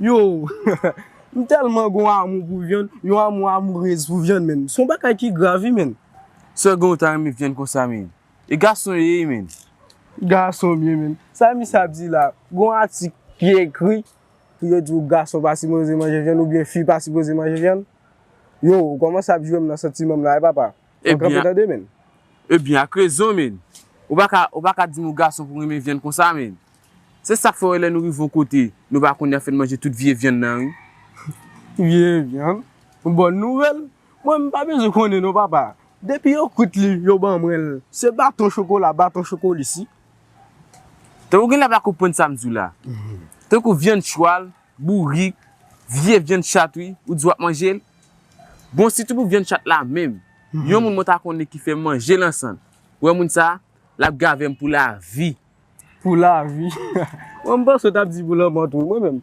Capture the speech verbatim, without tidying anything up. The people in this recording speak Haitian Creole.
Yo, m tèlman gon amou pou vyann, yon amou amourez pou vyann, menn. Se yon bagay ki grav, wi, menn. Sè, gen w ta renmen vyann konsa, menn. E gason ye, menn. Gason m ye, menn. Sa misye ap di la, gon atik ki ekri pou yo di w gason pa sipoze manje vyann oubyen fi pa sipoze manje vyann. Yo, ou kòmanse ap jwe m nan santiman m la, wi, papa. Ebyen, tande, menn. Ebyen, ak rezon, menn. Ou pa ka, ou pa ka di m ou gason pou renmen vyann konsa, menn. Se sa k fè w wè lè nou rive yon kote, nou pa konn y ap fè n manje tout vye vyann nan, wi. Vye vyann? Yon bòn nouvèl? Mwen, m pa bezwen konnen non, papa. Depi yo kwit li, yo ban mwen l. Se baton chokola, baton chokolis, wi. Tankou gen lè pa konprann sa m di w la. Tankou vyann chwal, bourik, vye vyann chat, wi, ou di w ap manje l. Bon, sitou pou vyann chat la menm. Yon moun mwen ta konnen ki fè m manje l ansanm. Ou wè moun sa, l ap gave m pou lavi. Pou lavi. Mwen, m panse w t ap di pou lanmò tou, mwen menm.